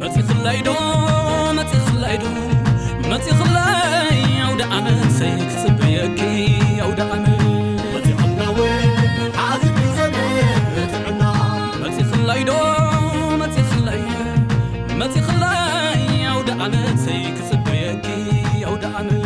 መጺኽላይ ዶ፣ መጺኽላይ ዶ፣ መጺኽላይ ኣውደ ዓመት ሰይ ክጽበየኪ ኣውደ ዓመት። መጺኽላይ ዶ፣ መጺኽላይ፣ መጺኽላይ ኣውደ ዓመት ሰይ ክጽበየኪ ኣውደ ዓመት።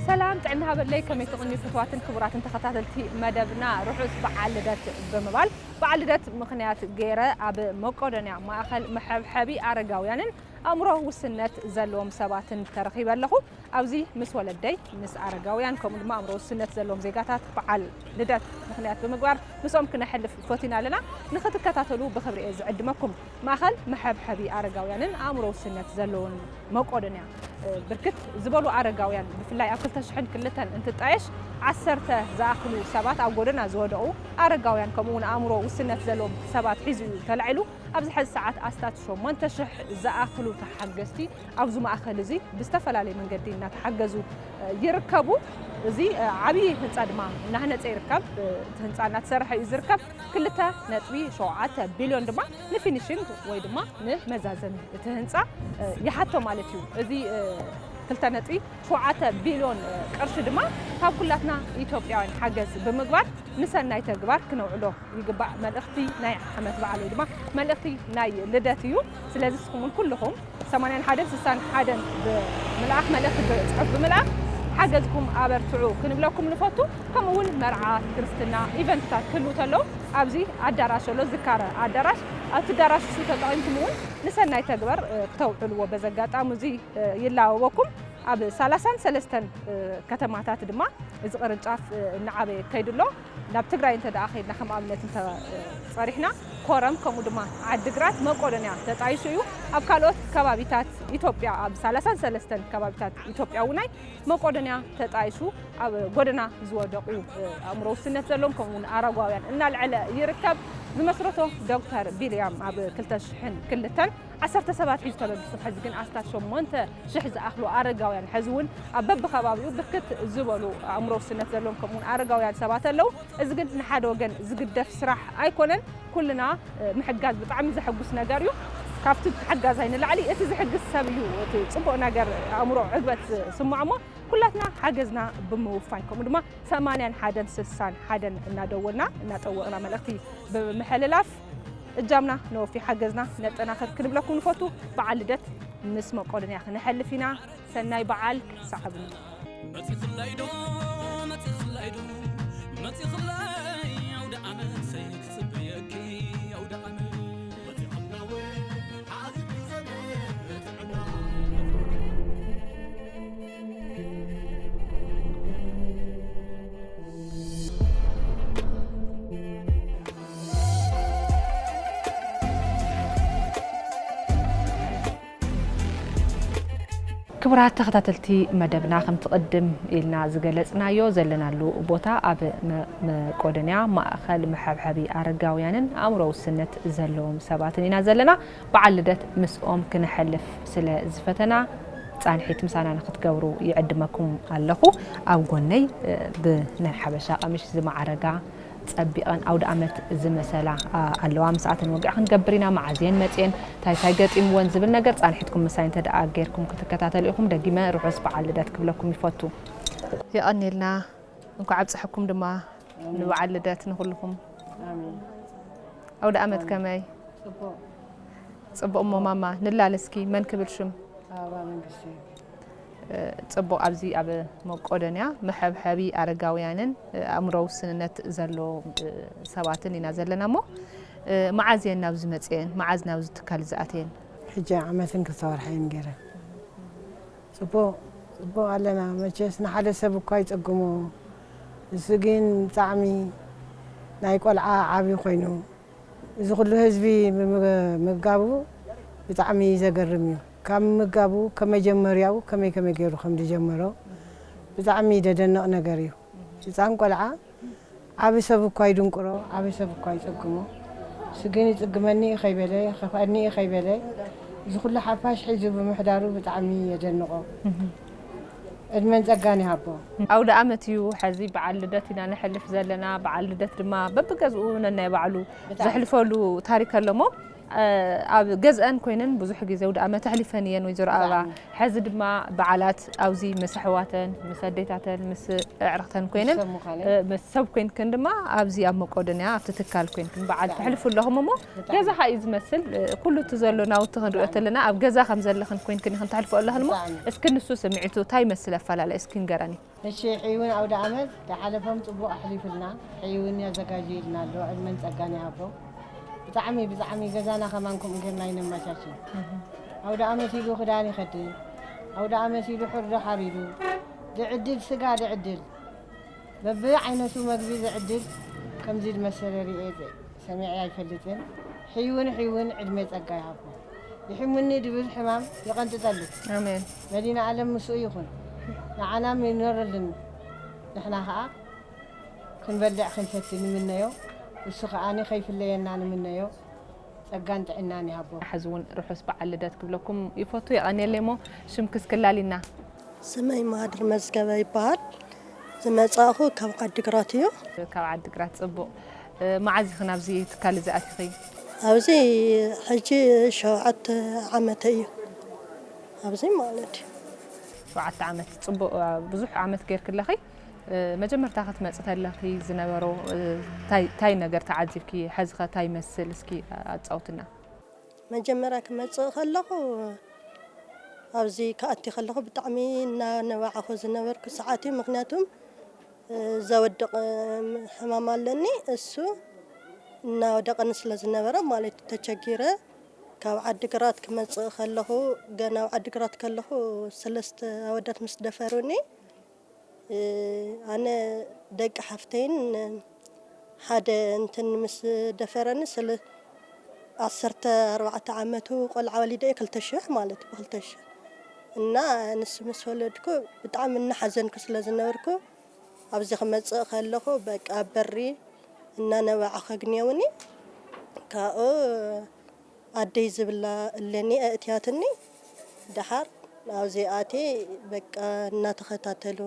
ሰላም ጥዕና ሃበለይ፣ ከመይ ትቕንዩ ፍትዋትን ክቡራትን ተኸታተልቲ መደብና? ርሑስ በዓል ልደት ብምባል፣ በዓል ልደት ምኽንያት ገይረ ኣብ መቄዶንያ ማእኸል መሐብሐቢ ኣረጋውያንን ኣእምሮ ውስነት ዘለዎም ሰባትን ተረኺበ ኣለኹ። ኣብዚ ምስ ወለደይ፣ ምስ ኣረጋውያን፣ ከምኡ ድማ ኣእምሮ ውስነት ዘለዎም ዜጋታት በዓል ልደት ምኽንያት ብምግባር ምስኦም ክነሕልፍ ፈቲና ኣለና። ንኽትከታተሉ ብኽብሪ እየ ዝዕድመኩም። ማእኸል መሐብሐቢ ኣረጋውያንን ኣእምሮ ውስነት ዘለዎን መቄዶንያ፣ እ፣ ብርክት ዝበሉ ኣረጋውያን፣ ብፍላይ ኣብ ክልተ ሽሕን ክልተን እንትጣየሽ፣ ዓሰርተ ዝኣኽሉ ሰባት ኣብ ጎደና ዝወደቑ ኣረጋውያን፣ ከምኡ እውን ኣእምሮ ውስነት ዘለዎም ሰባት ሒዙ እዩ ተላዒሉ። ኣብዚ ሕዚ ሰዓት ኣስታት ሸሞንተ ሽሕ ዝኣኽሉ ተሓገዝቲ ኣብዚ ማእኸል እዚ ብዝተፈላለየ መንገዲ እናተሓገዙ፣ እ፣ ይርከቡ። እዚ፣ እ፣ ዓብዪ ህንፃ ድማ እናህነፀ ይርከብ። እ፣ እቲ ህንፃ እናተሰርሐ እዩ ዝርከብ። ክልተ ነጥቢ ሸውዓተ ቢልዮን ድማ ንፊኒሽንግ ወይ ድማ ንመዛዘሚ እቲ ህንፃ፣ እ፣ ይሓቶ ማለት እዩ። እዚ፣ እ፣ ክልተ ነጥቢ ሸውዓተ ቢልዮን፣ እ፣ ቅርሺ ድማ ካብ ኩላትና ኢትዮጵያውያን ሓገዝ ብምግባር ንሰናይ ተግባር ክነውዕሎ ይግባእ። መልእኽቲ ናይ ዓመት በዓል ወይ ድማ መልእኽቲ ናይ ልደት እዩ። ስለዚ ንስኹም እውን ኩልኹም ሰማንያን ሓደን ስሳን ሓደን ብምልኣኽ፣ መልእኽቲ ብጽሑፍ ብምልኣኽ ሓገዝኩም ኣበርትዑ ክንብለኩም ንፈቱ። ከምኡ እውን መርዓ፣ ክርስትና፣ ኢቨንትታት ክህልዉ ተለዉ ኣብዚ ኣዳራሽ ኣሎ፣ ዝካረ ኣዳራሽ። ኣብቲ ኣዳራሽ እሱ ተጠቒምኩም እውን ንሰናይ ተግባር፣ እ፣ ክተውዕልዎ በዚ ኣጋጣሚ እዚ፣ እ፣ ይላበወኩም። ኣብ ሰላሳን ሰለስተን፣ እ፣ ከተማታት ድማ እዚ ቅርንጫፍ፣ እ፣ እናዓበየ ይከይድ ኣሎ። ናብ ትግራይ እንተ ደኣ ከይድና፣ ከም ኣብነት እንተ ጸሪሕና፣ ኮረም፣ ከምኡ ድማ ዓድግራት፣ መቄዶንያ ተጣይሹ እዩ። ኣብ ካልኦት ከባቢታት ኢትዮጵያ፣ ኣብ ሰላሳን ሰለስተን ከባቢታት ኢትዮጵያ እውናይ መቄዶንያ ተጣይሹ ኣብ ጎደና ዝወደቑ፣ ኣእምሮ ውስነት ዘለዎም፣ ከምኡ እውን ኣረጋውያን እናልዐለ ይርከብ። ዝመስረቶ ዶክተር ቢልያም ኣብ ክልተ ሽሕን ክልተን ዓሰርተ ሰባት ሒዙ ተበጊሱ፣ ሕዚ ግን ኣስታት ሸሞንተ ሽሕ ዝኣኽሉ ኣረጋውያን፣ ሕዚ እውን ኣብ በብኸባቢኡ ብርክት ዝበሉ ኣእምሮ ውስነት ዘለዎም ከምኡውን ኣረጋውያን ሰባት ኣለዉ። እዚ ግን ንሓደ ወገን ዝግደፍ ስራሕ ኣይኮነን። ኩልና፣ እ፣ ምሕጋዝ ብጣዕሚ ዘሐጉስ ነገር እዩ። ካብቲ ተሓጋዛይ ንላዕሊ እቲ ዝሕግዝ ሰብ እዩ እቲ ጽቡቕ ነገር፣ ኣእምሮ ዕግበት ዝስምዖ እሞ፣ ኩላትና ሓገዝና ብምውፋይ፣ ከምኡ ድማ ሰማንያን ሓደን ስሳን ሓደን እናደወልና እናጠወቕና መልእኽቲ ብምሕልላፍ እጃምና ነወፊ፣ ሓገዝና ነጠናኽር ክንብለኩም ንፈቱ። በዓል ልደት ምስ መቄዶንያ ክነሕልፍ ኢና። ሰናይ በዓል፣ ሰዓብና። መጺኽላይ ዶ፣ መጺኽላይ ዶ፣ መጺኽላይ ኣውደ ዓመት ሰይ ክጽበየኪ ኣውደ ዓመት። ክቡራት ተኸታተልቲ መደብና፣ ከምቲ ቅድም ኢልና ዝገለጽናዮ፣ ዘለናሉ ቦታ ኣብ መ-፣ መቄዶንያ ማእኸል መሐብሐቢ ኣረጋውያንን ኣእምሮ ውስነት ዘለዎም ሰባትን ኢና ዘለና። በዓል ልደት ምስኦም ክነሕልፍ ስለ ዝፈተና፣ ጻንሒት ምሳና ንኽትገብሩ ይዕድመኩም ኣለኹ። ኣብ ጎነይ፣ እ፣ ብናይ ሓበሻ ቀሚሽ ዝመዓረጋ፣ ጸቢቐን ኣውደ ኣመት ዝመሰላ፣ ኣ፣ ኣለዋ። ምስኣተን ወግዒ ክንገብር ኢና። መዓዝ እየን መጺኤን፣ እንታይ እንታይ ገጢምወን ዝብል ነገር ጻንሒትኩም ምሳይ እንተ ደኣ ጌርኩም ክትከታተሉ ኢኹም። ደጊመ ርሑስ በዓል ልደት ክብለኩም ይፈቱ። የቐንየልና። እንኳዕ ኣብፀሐኩም ድማ ንበዓል ልደት ንኹልኹም። ኣሜን። ኣውደ ኣመት ኣሜን። ከመይ? ጽቡቕ። ጽቡቕ እሞ ማማ፣ ንላለ እስኪ፣ መን ክብል ሽም? ኣበባ መንግስቲ። እ፣ ጽቡቕ፣ ኣብዚ ኣብ መቆደንያ መሐብሐቢ ኣረጋውያንን፣ እ፣ ኣእምሮ ውስንነት ዘለዎም፣ እ፣ ሰባትን ኢና ዘለና እሞ፣ እ፣ መዓዝ እየን ናብዚ መጽኤን? መዓዝ ናብዚ ትካል ዝኣተየን? ሕጂ ዓመትን ክልተ ወርሒ እየን ገይረን። ጽቡቕ፣ ጽቡቕ ኣለና። መቸስ ንሓደ ሰብ እኳ ይጸግሞ፣ እሱ ግን ብጣዕሚ ናይ ቆልዓ ዓቢ ኮይኑ፣ እዚ ኩሉ ህዝቢ ምም-፣ ምምጋቡ ብጣዕሚ ዘገርም እዩ። ካብ ምምጋቡ፣ ከመጀመርያኡ ከመይ ከመይ ገይሩ ከም ዝጀመሮ፣ ብጣዕሚ ደደንቕ ነገር እዩ። ህፃን ቆልዓ ዓቢ ሰብ እኳ ይድንቁሮ፣ ዓቢ ሰብ እኳ ይጽግሞ። እሱ ግን ይጽግመኒ እዩ ከይበለ፣ ይኸፍኣኒ እዩ ከይበለ፣ እዚ ኩሉ ሓፋሽ ሒዙ ብምሕዳሩ ብጣዕሚ የደንቖ። ዕድመን ጸጋን ይሃቦ። ኣውደ ኣመት እዩ። ሕዚ በዓል ልደት ኢና ነሕልፍ ዘለና። በዓል ልደት ድማ በብገዝኡ ነናይ ባዕሉ ዘሕልፈሉ ታሪክ ኣሎ እሞ፣ ኣብ ገዝአን ኮይነን ብዙሕ ግዜ ኣውደ ኣመት ኣሕሊፈን እየን፣ ወይዘሮ ኣበባ። ሕዚ ድማ በዓላት ኣብዚ ምስ ኣሕዋተን፣ ምስ ኣዴታተን፣ ምስ ኣዕርኽተን ኮይነን፣ ምስ ሰብ ኮይንክን ድማ ኣብዚ ኣብ መቆዶንያ ኣብቲ ትካል ኮይንክን በዓል ተሕልፉ ኣለኹም እሞ፣ ገዛኻ እዩ ዝመስል። ኩሉ እቲ ዘሎ ናውቲ ክንሪኦ ተለና ኣብ ገዛ ከም ዘለኽን ኮይንክን ኢኽን ተሕልፎ ኣለኽን እሞ፣ እስኪ ንሱ ስምዒቱ እንታይ ይመስል ኣፈላለየ እስኪ ንገረኒ። እሺ፣ ሕይውን ኣውደ ኣመት ዝሓለፎም ጽቡቕ ኣሕሊፉልና፣ ሕይውን ያዘጋጀይልና ኣሎ፣ ዕድመን ጸጋን ይሃቦ። ብጣዕሚ፣ ብጣዕሚ ገዛና ከማን ከምኡ ጌርና ይነመቻችን። ኣውደ ኣመት ኢሉ ክዳን ይኸድን፣ ኣውደ ኣመት ኢሉ ሕርዶ ሓሪዱ፣ ዝዕድል ስጋ ዝዕድል፣ በብዓይነቱ መግቢ ዝዕድል፣ ከምዚ ዝመሰለ ርእየ ዘ-፣ ሰሚዐ ኣይፈልጥን። ሕይውን፣ ሕይውን ዕድመ ጸጋ ይሃቦ። ይሕሙኒ ድብል ሕማም ይቐንጥጠሉ። ኣሜን። መዲና ኣለም ምስኡ ይኹን። ንዓናም ይኖረልን። ንሕና ኸኣ ክንበልዕ ክንሰቲ ንምነዮ። እሱ ኸኣ ከይፍለየና ንምነዮ። ጸጋን ጥዕናን ይሃቦ። ሕዚ እውን ርሑስ በዓል ልደት ክብለኩም ይፈቱ። የቐንየለይ እሞ ሽምክስ ክላሊና። ስመይ ማህድር መዝገበ ይበሃል። ዝመጻእኹ ካብ ዓዲግራት እዩ። ካብ ዓዲግራት ጽቡቕ። እ፣ መዓዝ ኢኺ ናብዚ ትካል እዚ ኣቲኺ? ኣብዚ ሕጂ ሸውዓተ ዓመተ እዩ። ኣብዚ ማለት እዩ። ሸውዓተ ዓመት ጽቡቕ፣ እ፣ ብዙሕ ዓመት ጌርኪ ኣለኺ። እ፣ መጀመርታ ክትመጺ ከለኺ ዝነበሮ፣ እ፣ ታይ፣ ታይ ነገር ተዓዚብኪ? ሕዚ ኸ ታይ ይመስል? እስኪ ኣጻውትና። መጀመርያ ክመጽእ ከለኹ፣ ኣብዚ ክኣቲ ከለኹ ብጣዕሚ እናነባዕኹ ዝነበርኩ ሰዓት እዩ። ምኽንያቱም፣ እ፣ ዘወድቕ፣ እ፣ ሕማም ኣለኒ። እሱ እናወደቐኒ ስለ ዝነበረ ማለት እዩ፣ ተቸጊረ። ካብ ዓዲግራት ክመጽእ ከለኹ፣ ገና ኣብ ዓዲግራት ከለኹ ሰለስተ ኣወዳት ምስ ደፈሩኒ፣ እ፣ ኣነ ደቂ ሓፍተይን ሓደ እንትን ምስ ደፈረኒ፣ ስለ ዓሰርተ ኣርባዕተ ዓመቱ ቆልዓ ወሊደ እየ፣ ክልተ ሽሕ ማለት እዩ፣ ብክልተ ሽሕ። እና ንሱ ምስ ወለድኩ ብጣዕሚ እናሓዘንኩ ስለ ዝነበርኩ፣ ኣብዚ ክመጽእ ከለኹ፣ በቃ፣ ኣብ በሪ እናነባዕኹ ኣግንየውኒ። ካብኡ ኣደይ ዝብላ እለኒ፣ ኣእትያትኒ። ደሓር ኣብዚ ኣትየ፣ በቃ፣ እናተኸታተሉ፣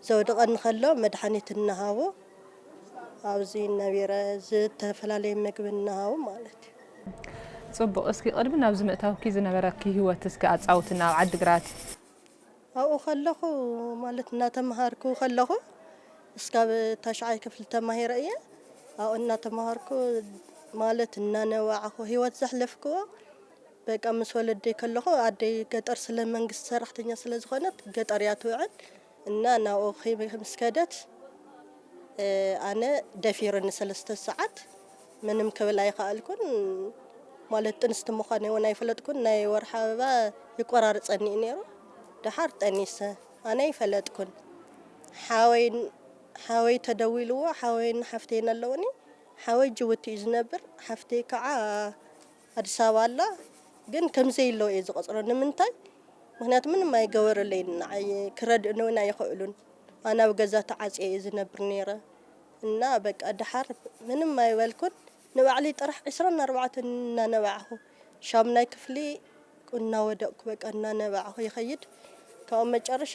ዘውድቐኒ ከሎ መድሓኒት እናሃቡ፣ ኣብዚ ነቢረ፣ ዝተፈላለየ ምግቢ እናሃቡ ማለት እዩ። ጽቡቕ። እስኪ ቅድሚ ናብዚ ምእታውኪ ዝነበረኪ ህይወት እስኪ ኣጻውትና፣ ኣብ ዓዲግራት? ኣብኡ ከለኹ ማለት እናተምሃርኩ ከለኹ እስካብ ታሽዓይ ክፍሊ ተማሂረ እየ። ኣብኡ እናተምሃርኩ ማለት እናነባዕኹ ህይወት ዘሕለፍክዎ በቃ ምስ ወለደይ ከለኹ ኣደይ ገጠር ስለ መንግስቲ ሰራሕተኛ ስለ ዝኾነት ገጠር እያ ትውዕል እና ናብኡ ከይ-፣ ምስ ከደት፣ እ፣ ኣነ ደፊሩኒ ሰለስተ ሰዓት ምንም ክብል ኣይኸኣልኩን። ማለት ጥንስቲ ምዃነይ እውን ኣይፈለጥኩን። ናይ ወርሒ ኣበባ ይቆራርጸኒ እዩ ነይሩ። ደሓር ጠኒሰ። ኣነ ኣይፈለጥኩን። ሓወይ፣ ሓወይ ተደዊልዎ፣ ሓወይን ሓፍተይን ኣለውኒ። ሓወይ ጅቡቲ እዩ ዝነብር፣ ሓፍተይ ከዓ ኣዲስ ኣበባ ኣላ። ግን ከም ዘየለዎ እየ ዝቆጽሮ። ንምንታይ? ምኽንያቱ ምንም ኣይገበሩለይን፣ ንዓይ ክረድኡኒ እውን ኣይኽእሉን። ኣነ ኣብ ገዛ ተዓጽየ እየ ዝነብር ነይረ። እና በቃ ደሓር ምንም ኣይበልኩን። ንባዕለይ ጥራሕ ዕስራን ኣርባዕተን እናነባዕኹ፣ ሻምናይ ክፍሊ እናወደቕኩ በቃ እናነባዕኹ ይኸይድ። ካብኡ መጨረሻ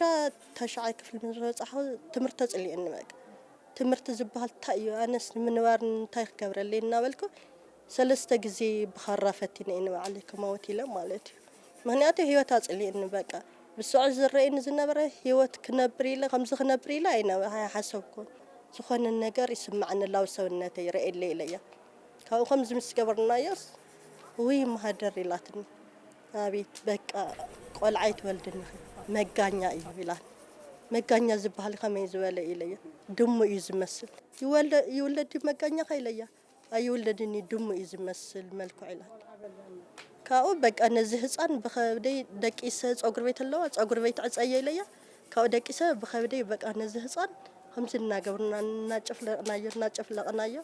ታሽዓይ ክፍሊ ምስ በጻሕኹ ትምህርቲ ተጽሊኡኒ በቃ። ትምህርቲ ዝበሃል እንታይ እዩ? ኣነስ ንምንባር እንታይ ክገብረለይ እናበልኩ ሰለስተ ግዜ ብኻራ ፈቲነ እየ ንባዕለይ ክመውት ኢለ ማለት እዩ። ምኽንያቱ ህይወት ኣጽሊኡኒ በቃ። ብስዑ ዝረኣየኒ ዝነበረ ህይወት ክነብር ኢለ፣ ከምዚ ክነብር ኢለ ኣይነ-፣ ኣይሓሰብኩን። ዝኾነ ነገር ይስማዓኒ ኣሎ ኣብ ሰውነተይ፣ ይረኣየለይ ኢለያ። ካብኡ ከምዚ ምስ ገበርናዮስ፣ ውይ ማህደር ኢላትኒ። ኣቤት በቃ ቆልዓ ኣይትወልድን ኢኺ፣ መጋኛ እዩ ኢላትኒ። መጋኛ ዝበሃል ከመይ ዝበለ ኢለያ። ድሙ እዩ ዝመስል። ይወልደ-፣ ይውለድ ድዩ መጋኛ ከ ኢለያ። ኣይውለድን እዩ፣ ድሙ እዩ ዝመስል መልክዑ ኢላትኒ። ካብኡ በቃ ነዚ ህፃን ብኸብደይ ደቂሰ፣ ፀጉሪ ቤት ኣለዋ፣ ፀጉሪ ቤት ዕፀዮ ኢለያ። ካብኡ ደቂሰ ብኸብደይ በቃ ነዚ ህፃን ከምዚ እናገብርና እናጨፍለቕናዮ፣ እናጨፍለቕናዮ፣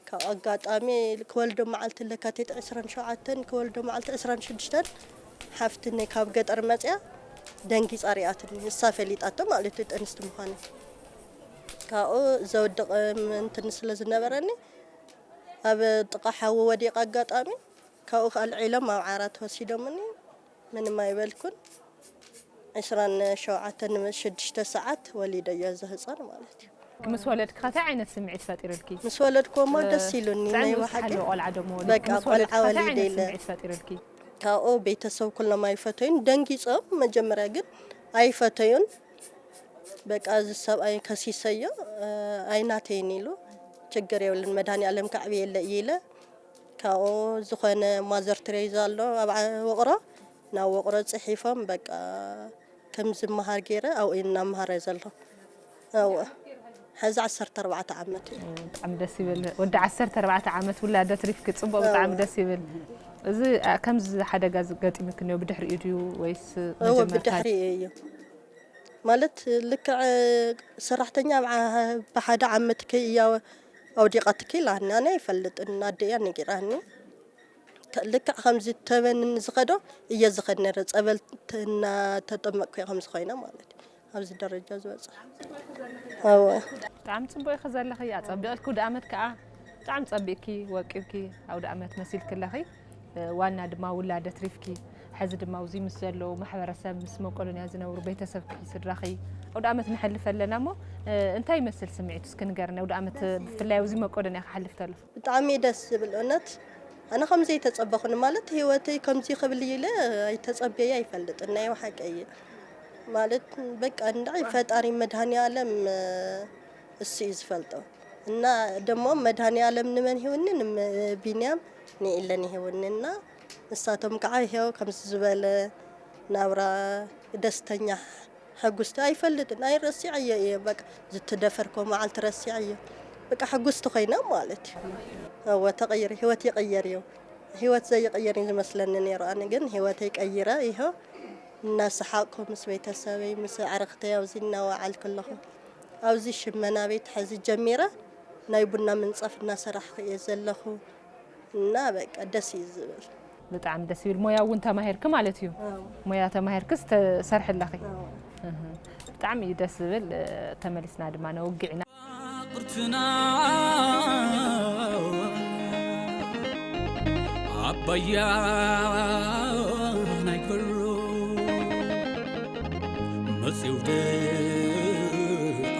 ካብ ኣጋጣሚ ክወልዶ መዓልቲ ለካቲት ዕስራን ሸውዓተን፣ ክወልዶ መዓልቲ ዕስራን ሽዱሽተን ሓፍትነይ ካብ ገጠር መፅያ ደንጊጻ ሪኣትኒ፣ ንሳ ፈሊጣቶ ማለት እዩ ጥንስቲ ምዃነይ። ካብኡ ዘውድቕ ምእንትን ስለ ዝነበረኒ ኣብ ጥቓ ሓዊ ወዲቐ ኣጋጣሚ፣ ካብኡ ከኣ ኣልዒሎም ኣብ ዓራት ወሲዶምኒ፣ ምንም ኣይበልኩን። ዕስራን ሸውዓተን ሽዱሽተ ሰዓት ወሊደዮ እዚ ህጻን ማለት እዩ። ምስ ወለድኪ ከ እንታይ ዓይነት ስምዒት ፈጢሩልኪ? ምስ ወለድኩዎማ ደስ ኢሉኒ፣ ናይ ብሓቂ። ቆልዓ ደሞ ወሊድኪ በቃ፣ ምስ ወለድኪ ከ እንታይ ዓይነት ስምዒት ፈጢሩልኪ? ካብኡ ቤተሰብ ኩሎም ኣይፈተዩን፣ ደንጊጾም መጀመርያ ግን ኣይፈተዩን። በቃ፣ እዚ ሰብኣይ ከሲሰዮ፣ እ፣ ኣይናተይን ኢሉ፣ ችግር የብልን፣ መድኃኔዓለም ከዕብየለይ ኢለ። ካብኡ ዝኾነ ማዘር ትሬዛ ኣሎ ኣብ ዓ-፣ ውቕሮ፣ ናብ ውቕሮ ጽሒፎም፣ በቃ፣ ከም ዝመሃር ገይረ ኣብኡ እዩ እናመሃረ ዘሎ። ኣብኡ ሕዚ ዓሰርተ ኣርባዕተ ዓመት እዩ። ብጣዕሚ ደስ ይብል። ወዲ ዓሰርተ ኣርባዕተ ዓመት ውላድ ኣትሪፍኪ፣ ጽቡቕ፣ ብጣዕሚ ደስ ይብል። እዚ፣ አ፣ ከምዚ ሓደጋ ገጢሙኪ እኒኦ ብድሕሪኡ ድዩ ወይስ እወ፣ መጀመርታ? ብድሕሪኡ እዩ። ማለት፣ ልክዕ ሰራሕተኛ ኣብ ዓ-፣ ብሓደ ዓመትኪ እያ ኣውዲቓትኪ ኢላኒ። ኣነ ኣይፈልጥን፣ ኣደይ እያ ነጊራኒ። ከ-፣ ልክዕ ከምዚ ተበንን ዝኸዶ እየ ዝኸድ ነይረ። ጸበል ት-፣ እናተጠመቅኩ እየ ከምዚ ኮይነ ማለት እዩ። ኣብዚ ደረጃ ዝበጽሐ። እወ። ብጣዕሚ ጽቡቕ ኢኺ ዘለኺ፣ ኣጸቢቕልኪ ኣውደ ኣመት ከኣ። ብጣዕሚ ጸቢቕኪ፣ ወቂብኪ፣ ኣውደ ኣመት መሲልኪ ኣለኺ። እ፣ ዋና ድማ ውላድ ኣትሪፍኪ። ሕዚ ድማ ኣብዚ ምስ ዘለዉ ማሕበረሰብ፣ ምስ መቄዶንያ ዝነብሩ ቤተሰብኪ፣ ስድራኺ፣ ኣውደ ኣመት ነሕልፍ ኣለና እሞ፣ እ፣ እንታይ ይመስል ስምዒቱ? እስኪ ንገርኒ። ኣውደ ኣመት ብፍላይ ኣብዚ መቄዶንያ ክሓልፍ ተሎ። ብጣዕሚ እዩ ደስ ዝብል እውነት። ኣነ ከምዚ ኣይተጸበኹን፣ ማለት ህይወተይ ከምዚ ክብል ኢለ ኣይተጸብየ ኣይፈልጥን። ናይ ብሓቂ እዩ። ማለት በቃ እንድዒ ፈጣሪ መድሃኔ ዓለም፣ እ፣ እሱ እዩ ዝፈልጦ። እና ደሞ መድሃኔ ዓለም ንመን ሂውኒ? ንመ-፣ ቢንያም ንኤለን ይሂውኒ። እና ንሳቶም ከዓ ይሄው ከምዚ ዝበለ ናብራ ደስተኛ ሕጉስቲ ኣይፈልጥን፣ ኣይረሲዐዮ እየ። በቃ ዝትደፈርኮ መዓልቲ ረሲዐዮ። በቃ ሕጉስቲ ኮይና ማለት እዩ። እወ፣ ተቐይሩ፣ ህይወት ይቕየር እዩ። ህይወት ዘይቕየር እዩ ዝመስለኒ ነይሩ። ኣነ ግን ህይወተይ ቀይረ፣ ይሆ እናሰሓቕኩ ምስ ቤተሰበይ፣ ምስ ኣዕርኽተይ ኣብዚ እናወዓልኩ ኣለኹ። ኣብዚ ሽመና ቤት ሕዚ ጀሚረ፣ ናይ ቡና ምንጻፍ እናሰራሕኩ እየ ዘለኹ። እና በቃ ደስ እዩ ዝብል። ብጣዕሚ ደስ ይብል። ሞያ እውን ተማሂርኪ ማለት እዩ? ኣዎ። ሞያ ተማሂርኪ ዝተሰርሒ ኣለኺ? ኣዎ። እህ፣ ብጣዕሚ እዩ ደስ ዝብል። እ፣ ተመሊስና ድማ ነውግዕ ኢና። ቁርትና ኣባያ ናይ ክብሩ መጺው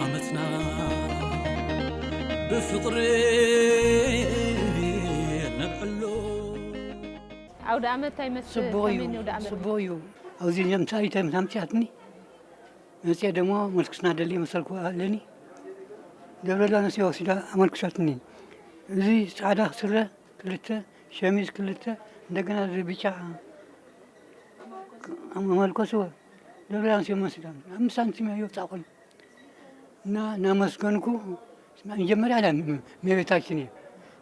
ዓመትና ብፍቕሪ ነብዕሎ። ኣውደ ኣመት እንታይ ይመስል? ጽቡቕ እዩ፣ ከመይ እዩ ኣውደ ኣመት? ጽቡቕ እዩ። ኣብዚ እዚኦም ሰብኣይተ ኣምጺኣትኒ፣ መጺአ ደሞ መልክስና ደልየ መሰልኩ ኣለኒ። ደብረ ሊባኖስ እያ ወሲዳ ኣመልክሳትኒ። እዚ ጻዕዳ ስረ ክልተ፣ ሸሚዝ ክልተ፣ እንደገና እዚ ብጫ ኣመልከስዎ። ደብረ ሊባኖስ እዮም ወሲዶም። ኣምስት ሳንቲም እያ የውጻእኩን። እና እናመስገንኩ፣ መጀመርያ እያ እመቤታችን እየ።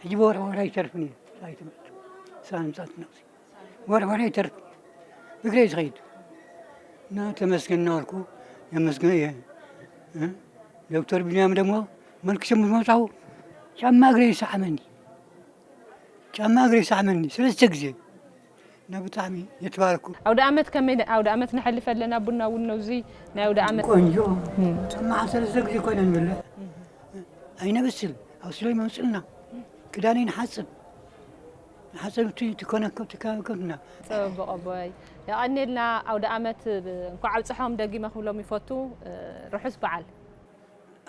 ሕጂ ብወርሒ ወርሒ ኣይተርፍን እየ። ኣይትመጽእ። እሳ ምጻት ነብሲ። ወርሒ ወርሒ ኣይተርፍን። እግረይ ዝኸይድ። እና ተመስገን እናበልኩ የመስግኖ እየ። እ? ዶክተር ቢንያም ደግሞ መልክሶም ዝመጻው ጫማ እግረይ ይሰዓመኒ። ጫማ እግሪ ይሰዓመኒ ሰለስተ ግዜ። እና ብጣዕሚ የተባረኩ። ኣውደ ኣመት ከመይ፣ ኣውደ ኣመት ነሕልፍ ኣለና፣ ቡና እውን ነው፣ እዚ ናይ ኣውደ ኣመት። ቆንጆ። እም። ጫማ ሰለስተ ግዜ ኮይነ ንብልዕ። ኣይነበስል፣ ኣብ ስለ ይመምፅልና። ክዳነይ ንሓፅብ። ንሓፅብ እቲ፣ እቲ ኮነ፣ እቲ ከባቢ ከብትና። ጽቡቕ ኣቦይ። የቐኔልና፣ ኣውደ ኣመት ብ-፣ እንኳዕ ኣብጽሖም ደጊመ ክብሎም ይፈቱ። እ፣ ርሑስ በዓል።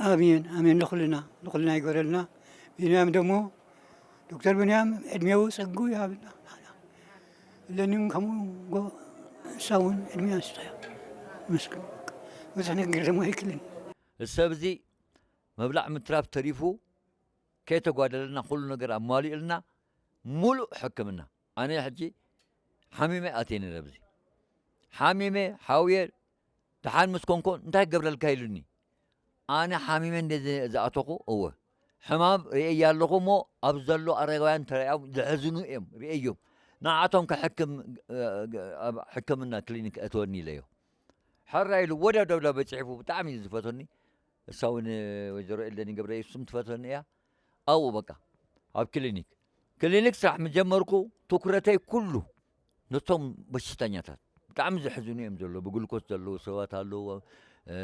ኣሜን፣ ኣሜን። ንኹልና፣ ንኹልና ይገረልና። ቢንያም ደሞ፣ ዶክተር ቢንያም ዕድሜው ጸጉ ይሃብና። እለኒም ከምኡ ጎ-፣ እሳ እውን ዕድሜ ኣስጠያ። መስገን። ብዙሕ ነገር ደሞ ኣይክልን። ሰብ እዚ መብላዕ ምትራፍ ተሪፉ፣ ከይተጓደለልና ኩሉ ነገር ኣማሊኡልና፣ ሙሉእ ሕክምና። ኣነ ሕጂ ሓሚመ ኣትየ ነይረ ኣብዚ። ሓሚመ፣ ሓውየ፣ ደሓን ምስ ኮንኮ እንታይ ክገብረልካ ኢሉኒ። ኣነ ሓሚመ እንደ ዝ-፣ ዝኣተኹ፣ እወ። ሕማም ርእየ ኣለኹ እሞ፣ ኣብ ዘሎ ኣረጋውያን ተራእዮም ዘሕዝኑ እዮም፣ ርእየዮም። ንዓቶም ከሕክም፣ እ፣ እ፣ ኣብ ሕክምና ክሊኒክ እተወኒ ኢለዮ። ሕራይ ኢሉ፣ ወዲያው ደብዳቤ ጽሒፉ፣ ብጣዕሚ እዩ ዝፈትወኒ። እሳ እውን ወይዘሮ ኤለኒ ገብረ የሱስም ትፈትወኒ እያ። ኣብኡ በቃ፣ ኣብ ክሊኒክ። ክሊኒክ ስራሕ ምጀመርኩ፣ ትኩረተይ ኩሉ ነቶም በሽተኛታት፣ ብጣዕሚ ዘሕዝኑ እዮም ዘለዉ። ብግሉኮስ ዘለዉ ሰባት ኣለዉ። እ፣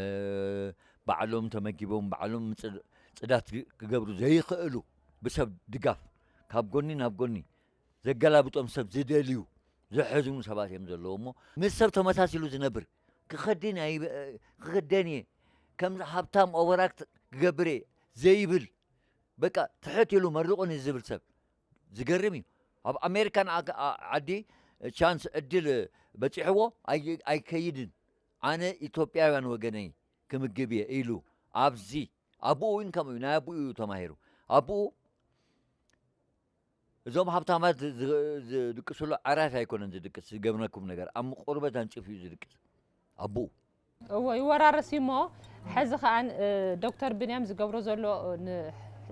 ባዕሎም ተመጊቦም፣ ባዕሎም ጽድ-፣ ጽዳት ግ-፣ ክገብሩ ዘይኽእሉ፣ ብሰብ ድጋፍ፣ ካብ ጎኒ ናብ ጎኒ ዘገላብጦም ሰብ ዝደልዩ፣ ዘሕዝኑ ሰባት እዮም ዘለዉ እሞ፣ ምስ ሰብ ተመሳሲሉ ዝነብር፣ ክኸድን ኣይብ-፣ ክኸደን እየ፣ ከምዚ ሃብታም ኦቨራክት ክገብር እየ ዘይብል፣ በቃ ትሕት ኢሉ መርቑኒ ዝብል ሰብ ዝገርም እዩ። ኣብ ኣሜሪካን ዓ-፣ ዓ-፣ ዓዲ ቻንስ፣ ዕድል በጺሕዎ ኣይ-፣ ኣይከይድን። ኣነ ኢትዮጵያውያን ወገነይ ክምግብ እየ ኢሉ ኣብዚ፣ ኣቡኡ እውን ከምኡ እዩ፣ ናይ ኣቡኡ እዩ ተማሂሩ። ኣቡኡ እዞም ሃብታማት ዝ-፣ ዝ-፣ ዝድቅስሉ ዓራት ኣይኮነን ዝድቅስ፣ ዝገብረኩም ነገር ኣብ ቁርበት ኣንጽፉ እዩ ዝድቅስ ኣቡኡ። እዎ፣ ይወራረስ እዩ እሞ፣ ሕዚ ከኣን፣ እ፣ ዶክተር ብንያም ዝገብሮ ዘሎ፣ እ፣ ን-፣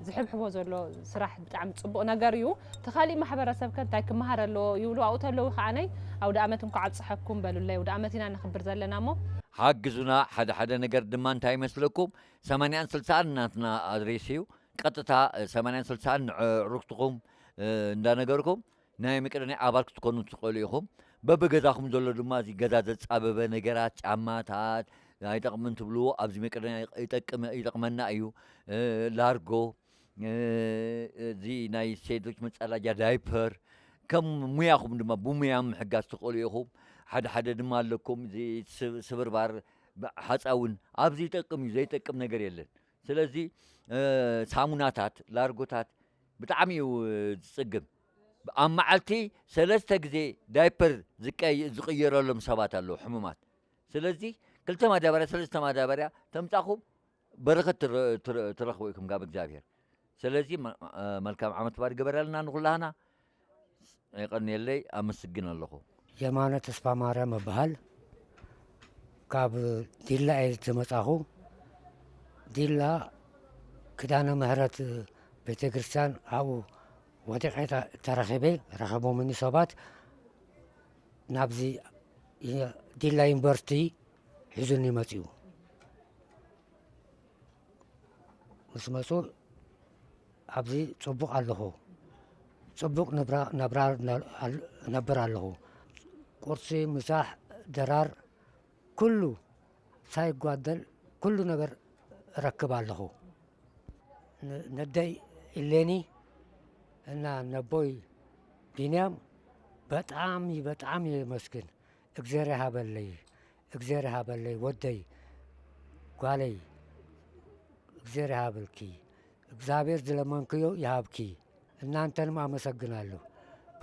ዝሕብሕቦ ዘሎ ስራሕ ብጣዕሚ ጽቡቕ ነገር እዩ። እቲ ካሊእ ማሕበረሰብ ከ እንታይ ክመሃር ኣለዎ ይብሉ ኣብኡ ተለዉ ከኣነይ፣ ኣውደ ኣመት እንኳዕ ኣብጽሐኩም በሉለይ። ኣውደ ኣመት ኢና ነኽብር ዘለና እሞ። ሓግዙና። ሓደ ሓደ ነገር ድማ እንታይ ይመስለኩም? ሰማንያን ስልሳን ናትና ኣድሬስ እዩ። ቀጥታ፣ እ፣ ሰማንያን ስልሳን ንዕሩክትኹም፣ እ፣ እንዳነገርኩም ናይ መቄዶንያ ኣባል ክትኮኑ ትኽእሉ ኢኹም። በብገዛኹም ዘሎ ድማ እዚ ገዛ ዘጻበበ ነገራት፣ ጫማታት ኣይጠቕምን ትብልዎ፣ ኣብዚ መቄዶንያ ይጠቅም-፣ ይጠቕመና እዩ። እ፣ ላርጎ፣ እ፣ እዚ ናይ ሴቶች መጸዳጃ ዳይፐር፣ ከም ሙያኹም ድማ ብሙያ ምሕጋዝ ትኽእሉ ኢኹም። ሓደ ሓደ ድማ ኣለኩም፣ እዚ ስ-፣ ስብርባር፣ ብ-፣ ሓጻውን፣ ኣብዚ ይጠቅም እዩ፣ ዘይጠቅም ነገር የለን። ስለዚ፣ እ፣ ሳሙናታት፣ ላርጎታት ብጣዕሚ እዩ ዝጽግም። ኣብ መዓልቲ ሰለስተ ግዜ ዳይፐር ዝቀይ-፣ ዝቕየረሎም ሰባት ኣለዉ፣ ሕሙማት። ስለዚ ክልተ ማዳበርያ፣ ሰለስተ ማዳበርያ ተምጻኹም በረኸት ትረ-፣ ትረ-፣ ትረኽቡ ኢኹም ካብ እግዚኣብሔር። ስለዚ መ-፣ እ፣ መልካም ዓመት ባር ይገበረልና ንኹላህና። የቐንየለይ፣ ኣመስግን ኣለኹ። የማነ ተስፋ ማርያም እበሃል። ካብ ዲላ እየ ዝመጻኹ። ዲላ ኪዳነ ምሕረት ቤተ ክርስቲያን ኣብኡ ወዲቐ ተ-፣ ተረኺበ፣ ረኸቦምኒ ሰባት ናብዚ ይ-፣ ዲላ ዩኒቨርሲቲ ሒዙኒ መጺኡ። ምስ መጹ ኣብዚ ጽቡቕ ኣለኹ። ጽቡቕ ንብራ-፣ ናብራ ና-፣ ኣል-፣ እነብር ኣለኹ። ቁርሲ፣ ምሳሕ፣ ድራር፣ ኩሉ ሳይጓደል ኩሉ ነገር እረክብ ኣለኹ። ን-፣ ነደይ ኢሌኒ እና ነቦይ ቢንያም በጣም፣ በጣም የመስግን። እግዜር ይሃበለይ፣ እግዜር ይሃበለይ ወደይ፣ ጓለይ፣ እግዜር ይሃብልኪ። እግዚኣብሔር ዝለመንክዮ ይሃብኪ። እናንተንም ኣመሰግናለሁ።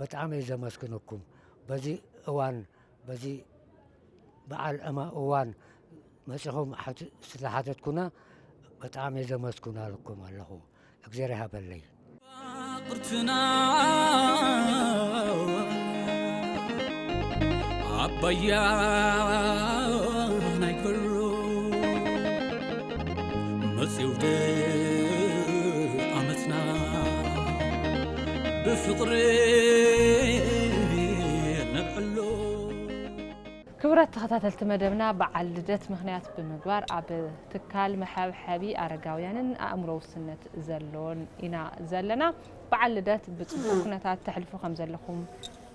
በጣም እየ ዘመስግነኩም። በዚ እዋን፣ በዚ በዓል እማ-፣ እዋን መጺኹም ሓት-፣ ስለሓተትኩና በጣም እየ ዘመስግናልኩም ኣለኹ። እግዜር ይሃበለይ። ቁርትና ኣባያ ናይ ከሎ መጺው ዓመትና ብፍቕሪ ነብዕሎ። ክቡራት ተኸታተልቲ መደብና፣ በዓል ልደት ምኽንያት ብምግባር ኣብ ትካል መሐብሐቢ ኣረጋውያንን ኣእምሮ ውስነት ዘሎን ኢና ዘለና። በዓል ልደት ብጽቡቕ ኩነታት ተሕልፉ ከም ዘለኹም፣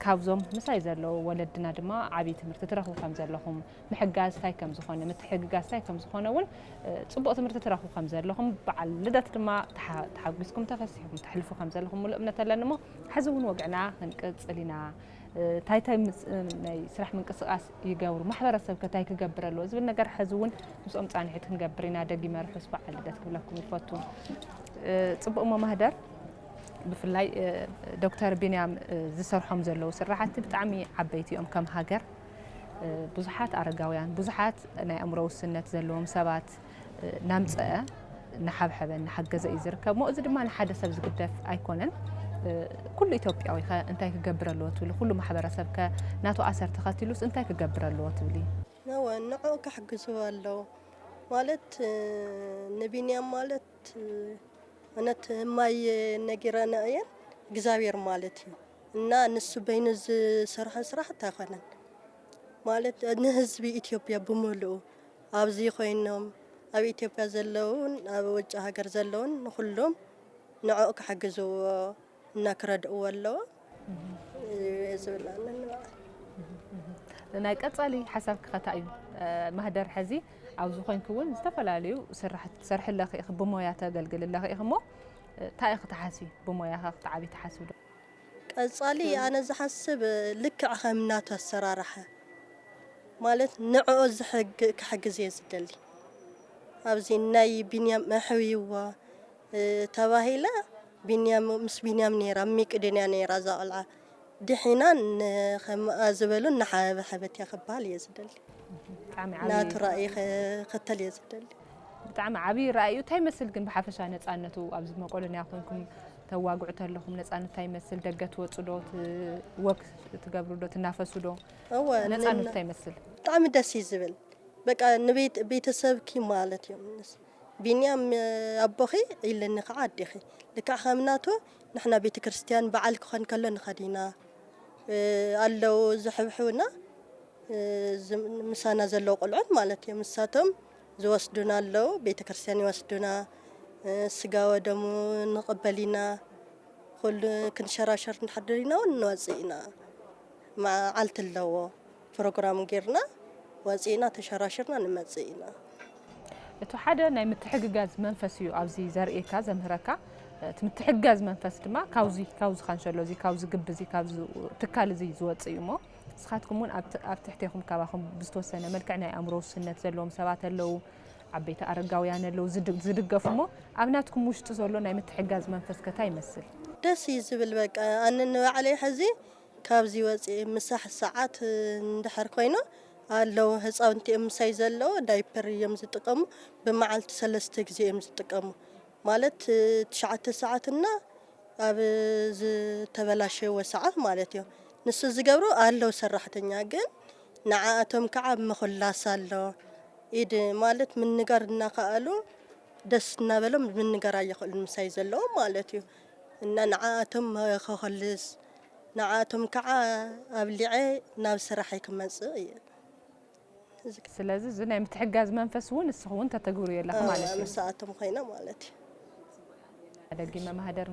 ካብዞም ምሳይ ዘለዉ ወለድና ድማ ዓብዪ ትምህርቲ ትረኽቡ ከም ዘለኹም፣ ምሕጋዝ እንታይ ከም ዝኾነ፣ ምትሕግጋዝ እንታይ ከም ዝኾነ እውን፣ እ፣ ጽቡቕ ትምህርቲ ትረኽቡ ከም ዘለኹም፣ በዓል ልደት ድማ ተሓ-፣ ተሓጒስኩም ተፈሲሕኩም ተሕልፉ ከም ዘለኹም ሙሉእ እምነት ኣለኒ እሞ፣ ሕዚ እውን ወግዕና ክንቅጽል ኢና። እ፣ እንታይ እንታይ ምስ-፣ እ፣ ናይ ስራሕ ምንቅስቃስ ይገብሩ፣ ማሕበረሰብ ከ እንታይ ክገብር ኣለዎ ዝብል ነገር ሕዚ እውን ምስኦም ጻንሒት ክንገብር ኢና። ደጊመ ርሑስ በዓል ልደት ክብለኩም ይፈቱ። እ፣ ጽቡቕ እሞ ማህደር፣ ብፍላይ፣ እ፣ ዶክተር ቢንያም፣ እ፣ ዝሰርሖም ዘለዉ ስራሓቲ ብጣዕሚ ዓበይቲ እዮም። ከም ሃገር፣ እ፣ ብዙሓት ኣረጋውያን፣ ብዙሓት ናይ ኣእምሮ ውስነት ዘለዎም ሰባት፣ እ፣ እናምፀአ፣ እናሓብሐበ፣ እናሓገዘ እዩ ዝርከብ። እሞ እዚ ድማ ንሓደ ሰብ ዝግደፍ ኣይኮነን። እ፣ ኩሉ ኢትዮጵያዊ ኸ እንታይ ክገብር ኣለዎ ትብሊ? ኩሉ ማሕበረሰብ ከ ናቱ ኣሰር ተኸቲሉስ እንታይ ክገብር ኣለዎ ትብሊ? እወ፣ ንዕኡ ከሕግዝዎ ኣለዎ። ማለት፣ እ፣ ንቢንያም ማለት፣ እ፣ እውነት እማይ ነጊረና እየን፣ እግዚኣብሔር ማለት እዩ። እና ንሱ በይኑ ዝሰርሖ ስራሕቲ ኣይኮነን። ማለት ንህዝቢ ኢትዮጵያ ብምልኡ ኣብዚ ኮይኖም ኣብ ኢትዮጵያ ዘለውን ኣብ ውጭ ሃገር ዘለውን ንኹሎም ንዕኡ ክሕግዝዎ እና ክረድእዎ ኣለዎ። እየ ዝብል ኣነ ንባዕለይ። ናይ ቀጻሊ ሓሳብ ክኸታ እዩ። ማህደር፣ ሕዚ ኣብዚ ኮይንኪ እውን ዝተፈላለዩ ስራሕቲ ትሰርሒ ኣለኺ ኢኺ፣ ብሞያ ተገልግሊ ኣለኺ ኢኺ እሞ፣ እንታይ ኢኺ ትሓስቢ? ብሞያኻ ክትዓቢ ትሓስቢ ዶ? ቀጻሊ ኣነ ዝሓስብ ልክዕ ከም ናቱ ኣሰራርሓ ማለት ንዕኦ ዝሕግ ክሕግዝ እየ ዝደሊ። ኣብዚ ናይ ቢንያም ኣሕውይዋ ተባሂለ፣ ቢንያም ምስ ቢንያም ነይራ፣ ኣብ መቄዶንያ ነይራ እዛ ቆልዓ። ድሒና ከምኣ ዝበሉ እናሓበሓበት እያ ክበሃል እየ ዝደሊ። ብጣዕሚ ዓቢ ናቱ ራእይ ክኽተል እየ ዝደሊ። ብጣዕሚ ዓቢ ራእይ እዩ። እንታይ ይመስል ግን ብሓፈሻ ነጻነቱ? ኣብዚ መቄዶንያ ኮንኩም ተዋግዑ ተለኹም ነጻነት እንታይ ይመስል? ደገ ትወጹ ዶ? ት- ወክ ትገብሩ ዶ? ትናፈሱ ዶ? እወ ነጻነት ንና- እንታይ ይመስል? ብጣዕሚ ደስ እዩ ዝብል። በቃ ንቤት ቤተሰብኪ ማለት እዮም። ቢንያም ኣቦኺ ኢለኒ ከዓ ኣዴኺ ልክዕ ከም ናቱ ንሕና ቤተ ክርስቲያን በዓል ክኾን ከሎ ንኸዲና ኣለዉ ዝሕብሕቡና ምሳና ዘለዉ ቆልዑት ማለት እዮም። ንሳቶም ዝወስዱና ኣለዉ፣ ቤተ ክርስቲያን ይወስዱና፣ ስጋ ወደሙ ንቕበል ኢና፣ ኩሉ ክንሸራሸር እንድሕር ደሊና እውን ንወፅእ ኢና። መዓልቲ ኣለዎ ፕሮግራም ጌርና ወፂእና ተሸራሽርና ንመፅእ ኢና። እቲ ሓደ ናይ ምትሕግጋዝ መንፈስ እዩ ኣብዚ ዘርእየካ ዘምህረካ። እቲ ምትሕግጋዝ መንፈስ ድማ ካብዚ ካብዚ ካንሸሎ እዚ ካብዚ ግቢ እዚ ካብዚ ትካል እዚ ዝወፅእ እዩ እሞ ንስኻትኩም እውን ኣብ ትሕቴኹም ካባኹም ብዝተወሰነ መልክዕ ናይ ኣእምሮ ውስንነት ዘለዎም ሰባት ኣለዉ፣ ዓበይቲ ኣረጋውያን ኣለዉ ዝድገፉ እሞ ኣብ ናትኩም ውሽጢ ዘሎ ናይ ምትሕጋዝ መንፈስ ከ እንታይ ይመስል? ደስ እዩ ዝብል በቃ ኣነ ንባዕለይ ሕዚ ካብዚ ወፅየ ምሳሕ ሰዓት እንድሕር ኮይኑ ኣለዉ ህፃውንቲ እዮም ምሳይ ዘለዉ ዳይፐር እዮም ዝጥቀሙ ብመዓልቲ ሰለስተ ግዜ እዮም ዝጥቀሙ ማለት ትሽዓተ ሰዓትና ኣብ ዝተበላሸወ ሰዓት ማለት እዩ ንሱ ዝገብሩ ኣለዉ ሰራሕተኛ ግን ንዓኣቶም ከዓ ምኹላስ ኣሎ ኢድ ማለት ምንጋር እናኸኣሉ ደስ እናበሎም ምንጋር ኣይኽእሉን ምሳይ ዘለዉ ማለት እዩ እና ንዓኣቶም ከኹልስ ንዓኣቶም ከዓ ኣብሊዐ ናብ ስራሐይ ክመፅእ እየ። ስለዚ እዚ ናይ ምትሕጋዝ መንፈስ እውን ንስኺ እውን ተተግብርዮ ኣለኺ ማለት እዩ። ምሳኣቶም ኮይነ ማለት እዩ። ደጊመ ማህደር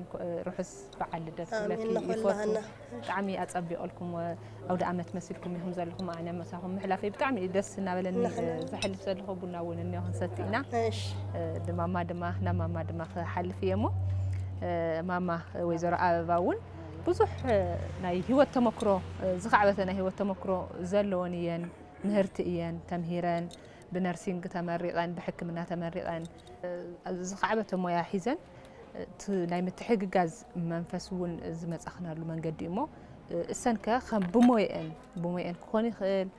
ርሑስ በዓል ልደት ኣሜን ክብለኪ ይፈቱ። ንኹላህና። ብጣዕሚ ኣጸቢቐልኩም ኣውደ ኣመት መሲልኩም ኢኹም ዘለኹም ኣነ ምሳኹም ምሕላፈይ ብጣዕሚ እዩ ደስ እናበለኒ ንሕና። ዘሕልፍ ዘለኹ ቡና እውን እኒኦ ክንሰቲ ኢና። እሺ ንማማ ድማ ናብ ማማ ድማ ክሓልፍ እየ እሞ ማማ ወይዘሮ ኣበባ እውን ብዙሕ ናይ ህይወት ተመክሮ ዝኻዕበተ ናይ ህይወት ተመክሮ ዘለወን እየን። ምህርቲ እየን ተምሂረን ብነርሲንግ ተመሪቐን ብሕክምና ተመሪቐን ዝኻዕበተ ሞያ ሒዘን እቲ ናይ ምትሕግጋዝ መንፈስ እውን ዝመፃኽናሉ መንገዲ እሞ እሰን ከ ከም ብሞየአን ብሞየአን ክኾን ይኽእል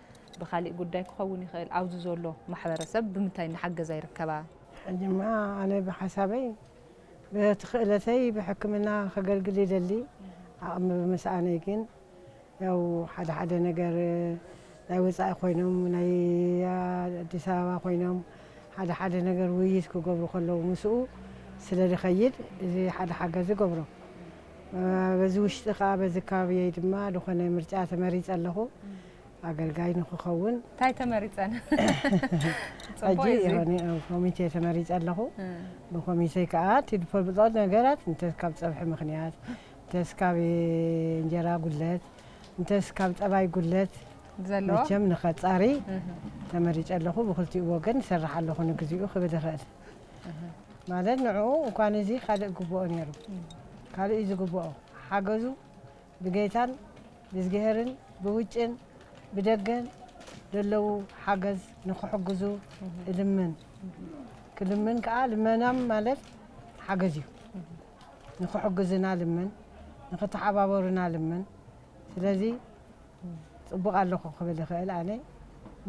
ብካሊእ ጉዳይ ክኸውን ይኽእል ኣብዚ ዘሎ ማሕበረሰብ ብምንታይ እናሓገዛ ይርከባ? ሕጂማ ኣነ ብሓሳበይ በቲ ክእለተይ ብሕክምና ከገልግል ይደሊ ዓቕሚ ብምስኣነይ ግን ያው ሓደ ሓደ ነገር ናይ ወፃኢ ኮይኖም ናይ ኣዲስ ኣበባ ኮይኖም ሓደ ሓደ ነገር ውይይት ክገብሩ ከለዉ ምስኡ ስለ ዝኸይድ እዚ ሓደ ሓገዝ ይገብሮ። በዚ ውሽጢ ከዓ በዚ ከባቢየይ ድማ ዝኾነ ምርጫ ተመሪፀ ኣለኹ። ኣገልጋይ ንክኸውን እንታይ ተመሪፀን? ፅቡቅ ሕጂ እዩ እዚ። የሆነ ኮሚቴ ተመሪፀ ኣለኹ። ብኮሚቴ ከዓ እቲ ዝፈልጦ ነገራት እንተ ካብ ፀብሒ ምክንያት እንተስ ካብ እንጀራ ጉድለት እንተስ ካብ ጠባይ ጉድለት ዘለዋ መቸም ንኸፃሪ ተመሪፀ ኣለኹ። ብክልቲኡ ወገን ይሰርሕ ኣለኹ ንግዚኡ ክብል ይኽእል። ማለት ንዕኡ እንኳን እዚ ካልእ ግብኦ ነይሩ። ካልእ እዩ ዝግብኦ። ሓገዙ ብጌታን ብእዝግሄርን ብውጭን ብደገን ደለዉ ሓገዝ ንክሕግዙ እልምን። ክልምን ከዓ ልመናም ማለት ሓገዝ እዩ። ንክሕግዙና ልምን፣ ንክተሓባበሩና ልምን። ስለዚ ፅቡቕ ኣለኹ ክብል ይኽእል ኣነ።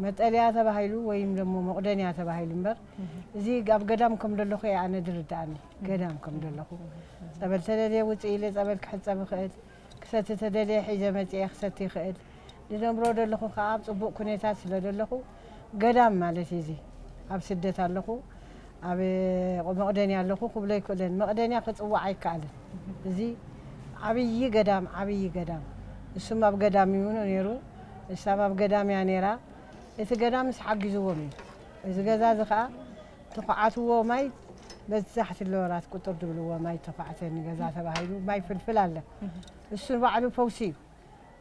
መጠለያ ተባሂሉ ወይም ደሞ መቑደንያ ተባሂሉ እምበር እዚ ኣብ ገዳም ከም ዘለኹ እየ ኣነ ዝርድኣኒ። ገዳም ከም ዘለኹ ጸበል ተደልየ ውፅእ ኢለ ጸበል ክሕጸብ ይኽእል፣ ክሰቲ ተደልየ ሒዘ መፅየ ክሰቲ ይኽእል። ዝነብሮ ዘለኹ ከዓ ኣብ ፅቡቕ ኩነታት ስለ ዘለኹ ገዳም ማለት እዩ እዚ። ኣብ ስደት ኣለኹ ኣብ መቕደንያ ኣለኹ ክብሎ ኣይክእለን። መቕደንያ ክፅዋዕ ኣይከኣልን። እዚ ዓብዪ ገዳም ዓብዪ ገዳም እሱም ኣብ ገዳም እዩ ነይሩ። እሳም ኣብ ገዳም እያ ነይራ። እቲ ገዳምስ ሓጊዝዎም እዩ። እዚ ገዛ እዚ ከዓ ተኳዓትዎ ማይ በዛሕቲ ለወራት ቁጥር ዝብልዎ ማይ ተኳዕተ ንገዛ ተባሂሉ ማይ ፍልፍል ኣለ። እሱ ባዕሉ ፈውሲ እዩ።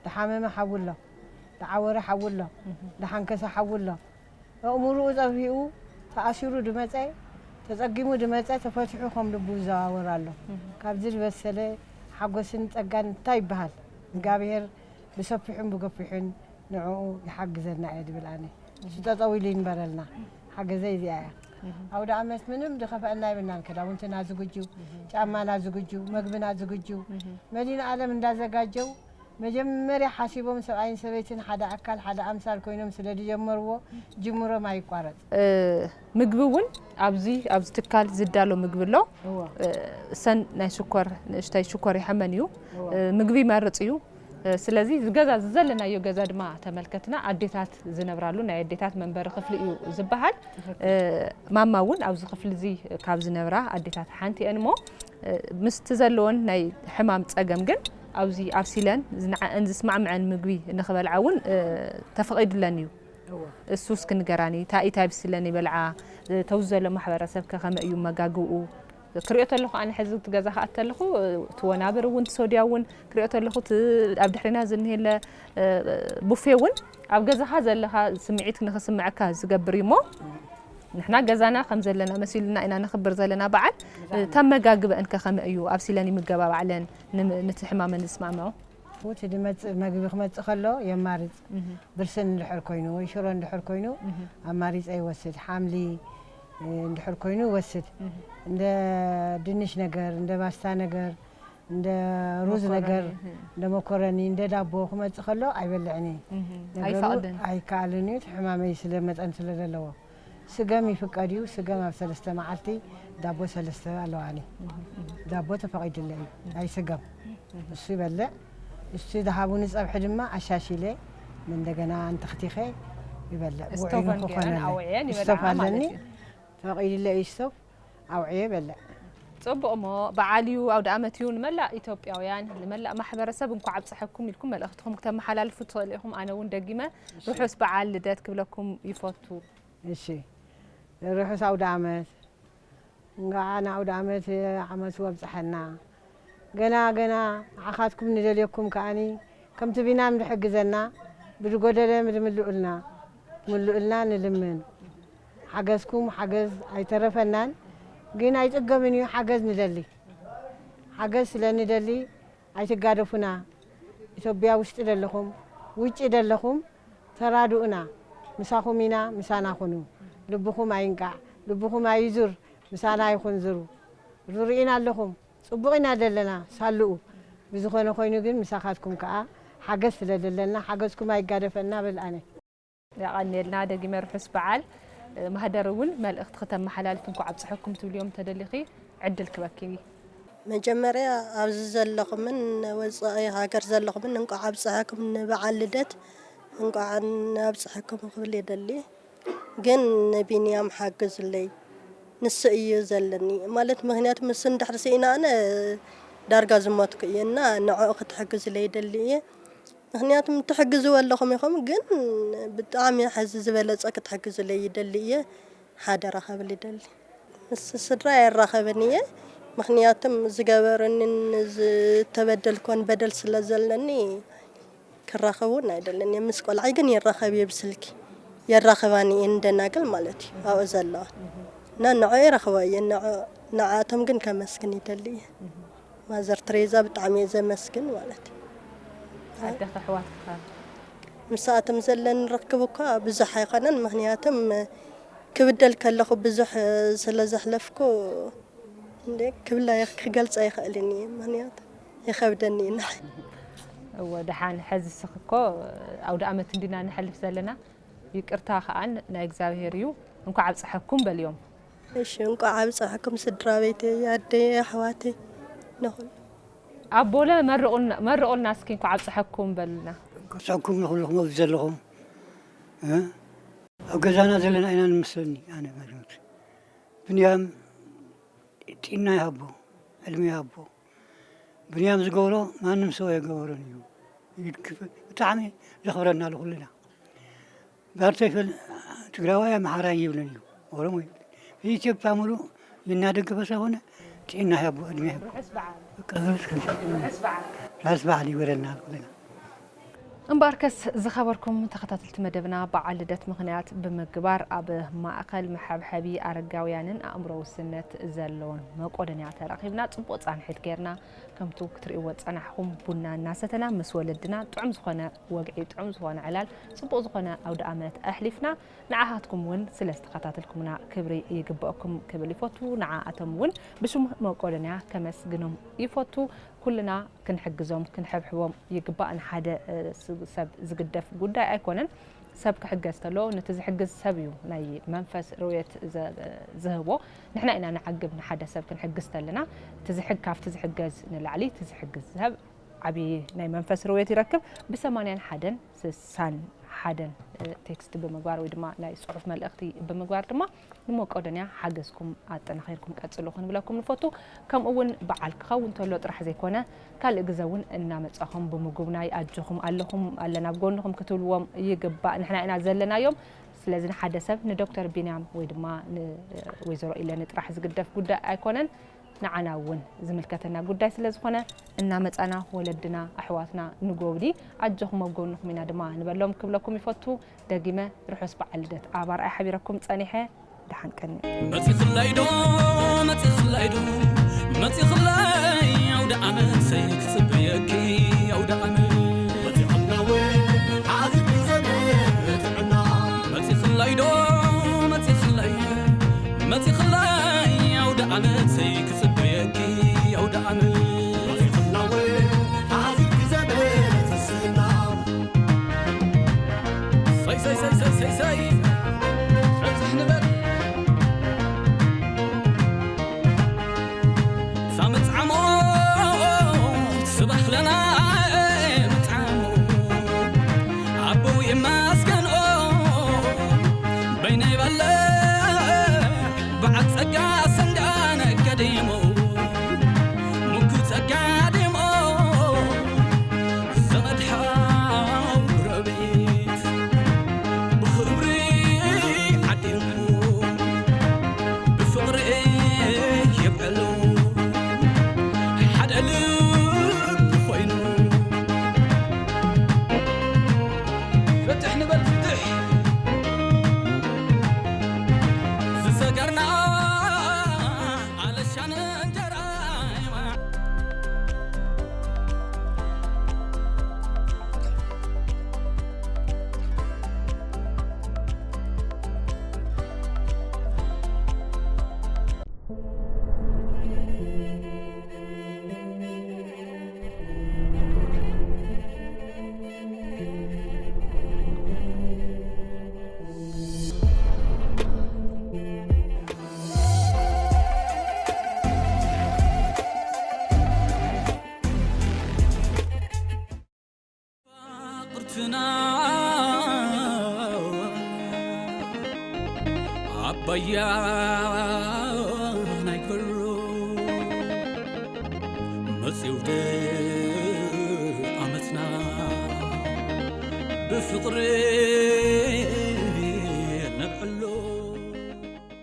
ዝሓመመ ሓዊ ኣሎ። ዝዓወረ ሓዊ ኣሎ፣ ዝሓንከሰ ሓዊ ኣሎ። ኣእምርኡ ጸብቢኡ ተኣሲሩ ድመጸ፣ ተጸጊሙ ድመጸ ተፈቲሑ ከም ልቡ ይዘዋወር ኣሎ። ካብዚ ዝበሰለ ሓጎስን ጸጋን እንታይ ይበሃል? እግዚኣብሔር ብሰፊሑን ብገፊሑን ንዕኡ ይሓግዘና እየ ድብል ኣነ። እሱ ጠጠው ኢሉ ይንበረልና። ሓገዘይ እዚኣ እያ። ኣውደ ዓመት ምንም ድኸፍአና ይብልናን። ክዳውንትና ዝግጁ፣ ጫማና ዝግጁ፣ መግብና ዝግጁ፣ መድኃኔዓለም እንዳዘጋጀው መጀመርያ ሓሲቦም ሰብኣይን ሰበይትን ሓደ ኣካል ሓደ ኣምሳል ኮይኖም ስለ ዝጀመርዎ ጅምሮም ኣይቋረጽ። ምግቢ እውን ኣብዚ ኣብዚ ትካል ዝዳሎ ምግቢ ኣሎ። እወ። እሰን ናይ ሽኮር ንእሽተይ ሽኮር ይሕመን እዩ። እወ። ምግቢ ይመርጽ እዩ። ስለዚ እዚ ገዛ እዚ ዘለናዮ ገዛ ድማ ተመልከትና ኣዴታት ዝነብራሉ ናይ ኣዴታት መንበሪ ክፍሊ እዩ ዝበሃል። ማማ እውን ኣብዚ ክፍሊ እዚ ካብ ዝነብራ ኣዴታት ሓንቲ እየን እሞ ምስቲ ዘለወን ናይ ሕማም ጸገም ግን ኣብዚ ኣብሲለን ዝንዓአን ዝስማዕምዐን ምግቢ ንኽበልዓ እውን ተፈቒድለን እዩ። እሱ እስኪ ንገራኒ፣ እንታይ እንታይ ኣብሲለን ይበልዓ? ተውዚ ዘሎ ማሕበረሰብ ከ ከመይ እዩ መጋግብኡ? ክሪኦ ተለኹ ኣነ ሕዚ እቲ ገዛ ክኣት ተለኹ እቲ ወናብር እውን እቲ ሶድያ እውን ክሪኦ ተለኹ እቲ ኣብ ድሕሪና ዝንሄለ ቡፌ እውን ኣብ ገዛኻ ዘለኻ ስምዒት ንኽስምዐካ ዝገብር እዩ እሞ ንሕና ገዛና ከም ዘለና መሲሉና ኢና ነኽብር ዘለና በዓል። እታ መጋግበአን ከ ከመይ እዩ ኣብሲለን ይምገባ ባዕለን ንም- ነቲ ሕማመን ዝስማምዖ? እቲ ድመጽእ መግቢ ክመጽእ ከሎ የማርጽ። ብርስን እንድሕር ኮይኑ ወይ ሽሮ እንድሕር ኮይኑ ኣማሪጸ ይወስድ። ሓምሊ እንድሕር ኮይኑ ይወስድ። እንደ ድንሽ ነገር፣ እንደ ባስታ ነገር፣ እንደ ሩዝ ነገር፣ እንደ መኮረኒ፣ እንደ ዳቦ ክመጽእ ከሎ ኣይበልዕን እየ። ነገሩ ኣይከኣልን እዩ፣ እቲ ሕማመይ ስለ መጠን ስለ ዘለዎ። ስገም ይፍቀድ እዩ፣ ስገም ኣብ ሰለስተ መዓልቲ ዳቦ ሰለስተ ኣለዋኒ። ዳቦ ተፈቒድለ እዩ፣ ናይ ስገም። እሱ ይበልዕ። እሱ ዝሃቡኒ ጸብሒ ድማ ኣሻሺለ እንደገና ኣንተኽቲኸ ይበልዕ። ስቶፍ ውዑይ ኣንጊረን ንክኾነለይ። ኣውዕየን ይበልዓ ስቶፍ ኣለኒ። ማለት እዩ። ተፈቒድለ እዩ ስቶፍ፣ ኣውዕየ ይበልዕ። ጽቡቕ እሞ በዓል እዩ፣ ኣውደ ዓመት እዩ። ንመላእ ኢትዮጵያውያን፣ ንመላእ ማሕበረሰብ እንኳዕ ኣብፀሐኩም ኢልኩም መልእኽትኹም ክተመሓላልፉ ትኽእሉ ኢኹም። ኣነ እውን ደጊመ እሺ። ርሑስ በዓል ልደት ክብለኩም ይፈቱ። እሺ፣ ርሑስ ኣውደ ዓመት። እንኳዕ ንኣውደ ዓመት ዓመቱ ኣብፀሐና። ገና ገና ንዓኻትኩም ንደልየኩም ከኣኒ ከምቲ ቢናም ዝሕግዘና ብዝጎደለ ምድምልኡልና ምልኡልና ንልምን። ሓገዝኩም ሓገዝ ኣይተረፈናን፣ ግን ኣይጽገብን እዩ ሓገዝ ንደሊ። ሓገዝ ስለ ንደሊ ኣይትጋደፉና። ኢትዮጵያ ውሽጢ ደለኹም ውጪ ደለኹም ተራድኡና። ምሳኹም ኢና፣ ምሳና ኩኑ። ልብኹም ኣይንቃዕ፣ ልብኹም ኣይዙር፣ ምሳና ይኹን ዝሩ። ርኢና ኣለኹም፣ ጽቡቕ ኢና ዘለና፣ ሳልኡ። ብዝኾነ ኮይኑ ግን ምሳኻትኩም ከኣ ሓገዝ ስለ ዘለና ሓገዝኩም ኣይጋደፈና በል ኣነ። የቐንየልና፣ ደጊመ ርሑስ በዓል። ማህደር እውን መልእኽቲ ክተመሓላልፍ እንኳዕ ኣብፀሐኩም ትብልዮም ተደሊኺ ዕድል ክበኪ። መጀመርያ ኣብዚ ዘለኹምን ወፃኢ ሃገር ዘለኹምን እንኳዕ ኣብፀሐኩም ንበዓል ልደት እንኳዕ ኣብፀሐኩም ክብል የደሊ። ግን ንቢንያም ሓግዙለይ፣ ንሱ እዩ ዘለኒ ማለት፣ ምኽንያቱ ምስ እንድሕር ስኢና ኣነ ዳርጋ ዝሞትኩ እየ እና ንዕኡ ክትሕግዙለይ ይደሊ እየ። ምኽንያቱም ትሕግዝዎ ኣለኹም ኢኹም፣ ግን ብጣዕሚ ሕዚ ዝበለጸ ክትሕግዙለይ ይደሊ እየ። ሓደራ ክብል ይደሊ። ምስ ስድራ የራኸብን እየ፣ ምኽንያቱም ዝገበሩንን ዝተበደልኩዎን በደል ስለ ዘለኒ ክራኸብ እውን ኣይደልን እየ። ምስ ቆልዓይ ግን ይራኸብ እየ ብስልኪ። የራኸባኒ እየን ደናግል ማለት እዩ፣ ኣብኡ ዘለዋ። እና ንዕኡ ይረኽቦ እየ፣ ንዕ-፣ ንዓኣቶም ግን ከመስግን ይደሊ እየ። ማዘር ትሬዛ ብጣዕሚ እየ ዘመስግን ማለት እዩ። ኣደኺ ኣሕዋትኪ ከ? ምስኣቶም ዘለኒ ርክብ እኳ ብዙሕ ኣይኮነን፣ ምኽንያቱም ክብደል ከለኹ ብዙሕ ስለ ዘሕለፍኩ፣ እንደ ክብላ ይኽ-፣ ክገልጻ ኣይኽእልን እየ፣ ምኽንያቱ ይኸብደኒ እዩ ንዓይ። እወ፣ ደሓን፣ ሕዚ ስኽ እኮ ኣውደ ኣመት እንዲና ንሐልፍ ዘለና፣ ይቅርታ ከኣ ናይ እግዚኣብሔር እዩ። እንኳዕ ኣብፀሐኩም በልዮም። እሺ፣ እንኳዕ ኣብፀሐኩም ስድራ ቤተይ፣ ኣደይ፣ ኣሕዋተይ፣ ንኹሉ። ኣቦለ መርቑልና፣ መርቑልና እስኪ እንኳዕ ኣብፀሐኩም በሉልና። ኣብፀሐኩም ንኹልኹም ኣብዚ ዘለኹም፣ እ? ኣብ ገዛና ዘለና ኢና ንመስለኒ፣ ኣነ ማለት። ብንያም ጥዕና ይሃቦ፣ ዕድመ ይሃቦ። ብንያም ዝገብሮ ማንም ሰው ኣይገበሮን እዩ። ኢድ ክፍ-፣ ብጣዕሚ ዘኽብረና ኣሎ ኩልና። ባርተይ ፈል-፣ ትግራዋይ ኣምሓራይ ይብልን እዩ፣ ኦሮሞ ይብልን። ኢትዮጵያ ሙሉ እናደገፈ ስለሆነ ጥዕና ይሃቦ፣ ዕድመ ይሃቦ። ርሑስ በዓል። በቃ ርሑስ በዓል። ርሑስ በዓል። ርሑስ በዓል ይበለና ኩልና። እምበኣርከስ ዝኸበርኩም ተኸታተልቲ መደብና፣ በዓል ልደት ምኽንያት ብምግባር ኣብ ማእከል መሐብሐቢ ኣረጋውያንን ኣእምሮ ውስነት ዘለዎን መቆደንያ ተራኺብና ጽቡቕ ጻንሒት ጌርና። ከምቱ ክትርእይዎ ዝጸናሕኹም ቡና እናሰተና ምስ ወለድና ጥዑም ዝኾነ ወግዒ፣ ጥዑም ዝኾነ ዕላል፣ ጽቡቕ ዝኾነ ኣውደ ኣመት ኣሕሊፍና። ንዓኻትኩም እውን ስለ ዝተኸታተልኩምና ክብሪ ይግበአኩም ክብል ይፈቱ። ንዓኣቶም እውን ብሽም መቆደንያ ከመስግኖም ይፈቱ። ኩልና ክንሕግዞም፣ ክንሕብሕቦም ይግባእ። ንሓደ፣ እ፣ ስ-፣ ሰብ ዝግደፍ ጉዳይ ኣይኮነን። ሰብ ክሕገዝ ተሎ፣ ነቲ ዝሕግዝ ሰብ እዩ ናይ መንፈስ ርውየት ዘ-፣ ዝህቦ። ንሕና ኢና ንዓግብ፣ ንሓደ ሰብ ክንሕግዝ ተለና። እቲ ዝሕግ-፣ ካብቲ ዝሕገዝ ንላዕሊ፣ እቲ ዝሕግዝ ሰብ ዓብዪ ናይ መንፈስ ርውየት ይረክብ። ብ80-ን ሓደን ስሳን ሓደን፣ እ፣ ቴክስት ብምግባር ወይ ድማ ናይ ጽሑፍ መልእኽቲ ብምግባር ድማ ንመቄዶንያ ሓገዝኩም ኣጠናኺርኩም ቀጽሉ ክንብለኩም ንፈቱ። ከምኡ እውን በዓል ክኸውን ተሎ ጥራሕ ዘይኮነ፣ ካልእ ግዘ እውን እናመጻኹም ብምጉብናይ ኣጆኹም ኣለኹም፣ ኣለና ኣብ ጎንኹም ክትብልዎም ይግባእ። ንሕና ኢና ዘለናዮም። ስለዚ ንሓደ ሰብ ንዶክተር ቢንያም ወይ ድማ ንወይዘሮ ኢለኒ ጥራሕ ዝግደፍ ጉዳይ ኣይኮነን። ንዓና እውን ዝምልከተና ጉዳይ ስለ ዝኾነ፣ እናመጻና ወለድና፣ ኣሕዋትና ንጎብኒ፣ ኣጆኹም ኣብ ጎንኹም ኢና ድማ ንበሎም ክብለኩም ይፈቱ። ደጊመ ርሑስ በዓል ልደት ኣብ ኣርኣያ ሓቢረኩም ጸኒሐ። ደሓን ቀኒ። መጺኽለይ ዶ፣ መጺኽለይ ዶ፣ መጺኽለይ ኣውደ ዓመት ሰይ ክጽበየኪ ኣውደ ዓመት። መጺኽለይ ዶ፣ መጺኽለይ፣ መጺኽለይ ኣውደ ዓመት ሰይ ክጽበየኪ ኣውደ ዓመት። ሰይ፣ ሰይ፣ ሰይ፣ ሰይ፣ ሰይ፣ ሰይ። ፍትሕ ንበል። ሳምጽዓሞ፣ ስባሕ ለና ምጽዓሞ። ኣቦው ይመስገንኦ፣ በይነይ በለ፣ በዓል ጸጋ ሰንጋ ነጋዲሞ። ምኩ ጸጋዲሞ ዘመድ ሓው ጎረቤት ብኽብሪ ዓዲሙ ብፍቕሪ የብዕሉ ሓደ ልቢ ኮይኑ። ፍትሕ ንበል ፍትሕ ዝሰገርና ኣለሻን እንጀራ ቁርትና ኣባያ ናይ ክብሩ መጺው ዓመትና ብፍቕሪ